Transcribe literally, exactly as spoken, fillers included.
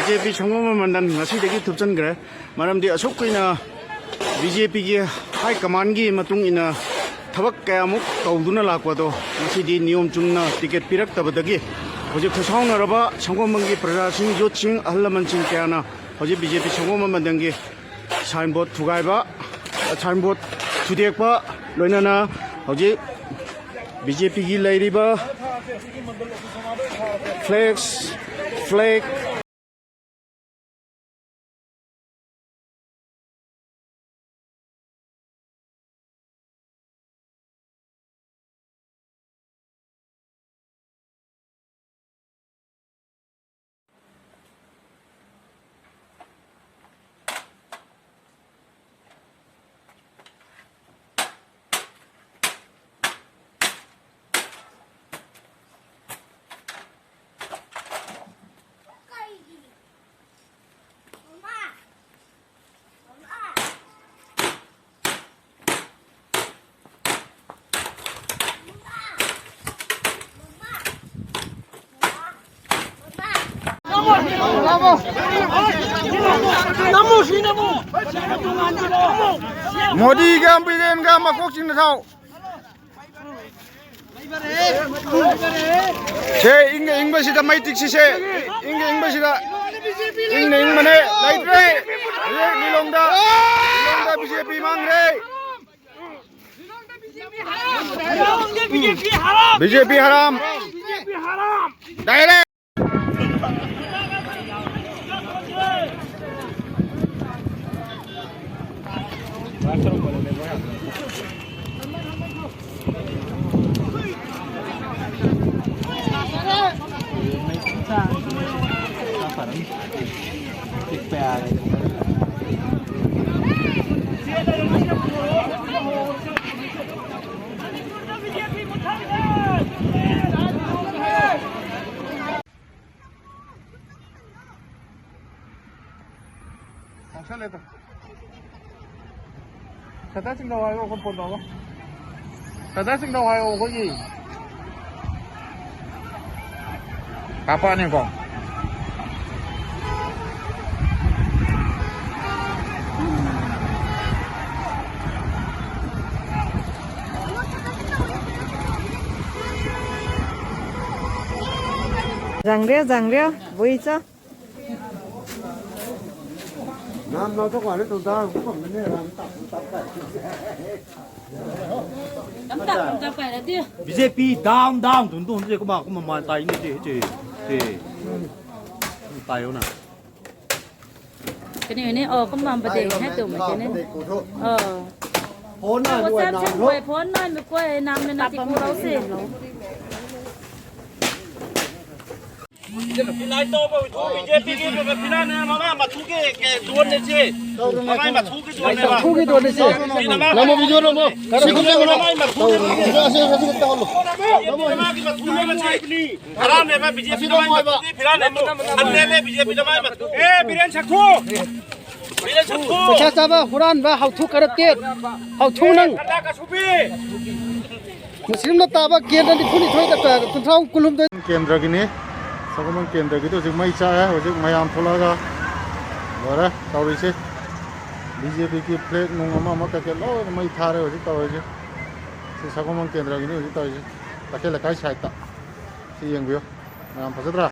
B J ꯄꯤ ꯁꯪꯒꯣꯝꯕꯝ ꯃꯟꯗꯟ ꯉꯁꯤꯗꯒꯤ ꯊꯨꯞꯆꯟꯈ꯭ꯔꯦ꯫ ꯃꯔꯝꯗꯤ ꯑꯁꯨꯛ ꯀꯨꯏꯅ ꯕꯤ ꯖꯦ ꯄꯤꯒꯤ ꯍꯥꯏ ꯀꯃꯥꯟꯒꯤ ꯃꯇꯨꯡ ꯏꯟꯅ ꯊꯕꯛ ꯀꯌꯥꯃꯨꯛ ꯇꯧꯗꯨꯅ ꯂꯥꯛꯄꯗꯣ ꯉꯁꯤꯗꯤ ꯅꯤꯌꯣꯝ ꯆꯨꯝꯅ ꯇꯤꯀꯦꯠ ꯄꯤꯔꯛꯇꯕꯗꯒꯤ ꯍꯧꯖꯤꯛ ꯈꯨꯠꯁꯥꯎꯅꯔꯕ ꯁꯪꯒꯣꯝꯕꯝꯒꯤ ꯄ꯭ꯔꯖꯥꯁꯤꯡ, ꯌꯨꯠꯁꯤꯡ, ꯑꯍꯜ ꯂꯃꯟꯁꯤꯡ ꯀꯌꯥꯅ ꯍꯧꯖꯤꯛ ꯕꯤ ꯖꯦ ꯄꯤ ꯁꯪꯒꯣꯝꯕꯝ ꯃꯟꯗꯟꯒꯤ ꯁꯥꯏꯟꯕꯣꯔꯗ ꯊꯨꯒꯥꯏꯕ, ꯁꯥꯏꯟꯕꯣꯔꯗ ꯊꯨꯗꯦꯛꯄ, ꯂꯣꯏꯅꯅ ꯍꯧꯖꯤꯛ ꯕꯤ ꯖꯦ ꯄꯤꯒꯤ ꯂꯩꯔꯤꯕ ꯐ꯭ꯂꯦꯛꯁ, ꯐ꯭ꯂꯦꯛ ꯃꯣꯗꯤꯒ ꯕꯤꯔꯦꯟꯒ ꯃꯀꯣꯛ ꯆꯤꯡꯅ ꯊꯥꯎ꯫ ꯁꯦ, ꯏꯪꯒ ꯏꯪꯕꯁꯤꯗ ꯃꯩ ꯇꯤꯛꯁꯤꯁꯦ꯫ ꯏꯪꯒ ꯏꯪꯕꯁꯤꯗ꯫ ꯏꯪꯅ ꯏꯪꯕꯅꯦ꯫ ꯂꯩꯇ꯭ꯔꯦ꯫ ꯍꯧꯖꯤꯛ ꯂꯤꯂꯣꯡꯗ, ꯂꯤꯂꯣꯡꯗ ꯕꯤ ꯖꯦ ꯄꯤ ꯃꯥꯡꯈ꯭ꯔꯦ꯫ ꯕꯤ ꯖꯦ ꯄꯤ ꯍꯔꯥꯝ꯫ ꯗꯥꯏꯔꯦꯛ꯫ ꯉꯥꯎꯁꯜꯂꯦꯗ꯫ ꯁꯗꯥ ꯆꯤꯡꯅꯧ ꯍꯥꯏꯌꯣ, ꯑꯩꯈꯣꯏ ꯐꯣꯟ ꯇꯧꯔꯒ꯫ ꯁꯗꯥ ꯆꯤꯡꯅꯧ ꯍꯥꯏꯌꯣ, ꯑꯩꯈꯣꯏꯒꯤ꯫ ꯀꯥꯞꯄꯛꯑꯅꯤꯀꯣ꯫ ꯖꯥꯡꯒ꯭ꯔꯦ, ꯖꯥꯡꯒ꯭ꯔꯦ, ꯕꯨꯏ ꯆꯣ꯫ ꯕꯤ ꯖꯦ ꯄꯤ down, down, ꯗꯨꯟ, ꯗꯨꯟ, ꯁꯦ, ꯀꯃꯥ, ꯀꯃꯥ, ꯃꯥ ꯇꯥꯏꯅꯦ, ꯁꯦ, ꯁꯦ, ꯁꯦ꯫ ꯇꯥꯏꯌꯣꯅ꯫ ꯀꯅꯤ, ꯀꯅꯤ? ꯑꯣ, ꯀꯃꯥ, ꯕꯗꯦ, ꯍꯥꯏ ꯇꯧ, ꯃꯥ, ꯀꯅꯤ? ꯑꯣ꯫ ꯐꯣꯟ ꯅꯥꯏꯕ ꯋꯥꯆꯦꯞ ꯑꯣꯏꯅ ꯁꯦ ꯅꯥꯝꯂꯣ? ꯀꯣꯏ, ꯐꯣꯟ ꯅꯥꯏꯕ ꯀꯣꯏ, ꯅꯥꯝꯅ ꯅꯠꯇꯦ, ꯀꯣ ꯂꯧꯁꯦ꯫ ꯕꯤ ꯖꯦ ꯄꯤꯒꯤ ꯐꯤꯔꯥꯟꯅꯦ, ꯃꯃꯥ ꯃꯊꯨꯒꯤ ꯗꯣꯟꯅꯦ ꯁꯤ꯫ ꯃꯃꯥꯏ ꯃꯊꯨꯒꯤ ꯗꯣꯟꯅꯦꯕ꯫ ꯃꯊꯨꯒꯤ ꯗꯣꯟꯅꯦ ꯁꯤ꯫ ꯁꯤ ꯅꯃꯥ ꯅꯃꯣ ꯕꯤꯖꯣ ꯅꯃꯣ꯫ ꯁꯤ ꯀꯨꯝꯁꯦ ꯅꯃꯣ꯫ ꯃꯃꯥꯏ ꯃꯊꯨꯒꯤ ꯗꯣꯟꯅꯦꯕ ꯁꯤ꯫ ꯐꯤꯔꯥꯟꯅꯦꯕ ꯕꯤ ꯖꯦ ꯄꯤ ꯅꯃꯥꯏ ꯃꯊꯨꯒꯤ ꯐꯤꯔꯥꯟꯅꯦꯕ꯫ ꯍꯟꯅꯦꯅꯦ ꯕꯤ ꯖꯦ ꯄꯤ ꯅꯃꯥꯏ ꯃꯊꯨ꯫ ꯑꯦ, ꯕꯤꯔꯦꯟ ꯁꯛꯊꯨ꯫ ꯕꯤꯔꯦꯟ ꯁꯛꯊꯨ꯫ ꯄꯩꯁꯥ ꯆꯥꯕ, ꯍꯨꯔꯥꯟꯕ, ꯍꯥꯎꯊꯨ ꯀꯔꯞꯇꯦꯠ꯫ ꯍꯥꯎꯊꯨ ꯅꯪ꯫ ꯀꯟꯗꯥ ꯀꯥꯁꯨꯕꯤ꯫ ꯃꯨꯁꯂꯤꯝꯅ ꯇꯥꯕ ꯀꯦꯟꯗ꯭ꯔ ꯅꯤꯐꯨꯅꯤꯊꯣꯏꯗ ꯀ-, ꯀꯨꯟꯊ꯭ꯔꯥ ꯀꯨꯟꯍꯨꯝꯗꯣꯏ꯫ ꯀꯦꯟꯗ꯭ꯔꯒꯤꯅꯤ꯫ ꯁꯒꯣꯜꯕꯟ ꯀꯦꯟꯗ꯭ꯔꯒꯤꯗꯤ ꯍꯧꯖꯤꯛ ꯃꯩ ꯆꯥꯛꯑꯦ꯫ ꯍꯧꯖꯤꯛ ꯃꯌꯥꯝ ꯊꯣꯛꯂꯛꯑꯒ ꯂꯣꯏꯔꯦ ꯇꯧꯔꯤꯁꯦ꯫ ꯕꯤ ꯖꯦ ꯄꯤꯒꯤ flag ꯅꯨꯡ ꯑꯃ ꯑꯃ ꯀꯩꯀꯩ ꯂꯣꯏꯅ ꯃꯩ ꯊꯥꯔꯦ ꯍꯧꯖꯤꯛ ꯇꯧꯔꯤꯁꯦ꯫ ꯁꯤ ꯁꯒꯣꯜꯕꯟ ꯀꯦꯟꯗ꯭ꯔꯒꯤꯅꯤ ꯍꯧꯖꯤꯛ ꯇꯧꯔꯤꯁꯦ꯫ ꯇꯈꯦꯜ ꯂꯩꯀꯥꯏ side ꯇ꯫ ꯁꯤ ꯌꯦꯡꯕꯤꯌꯨ꯫ ꯃꯌꯥꯝ ꯐꯖꯗ꯭ꯔꯥ?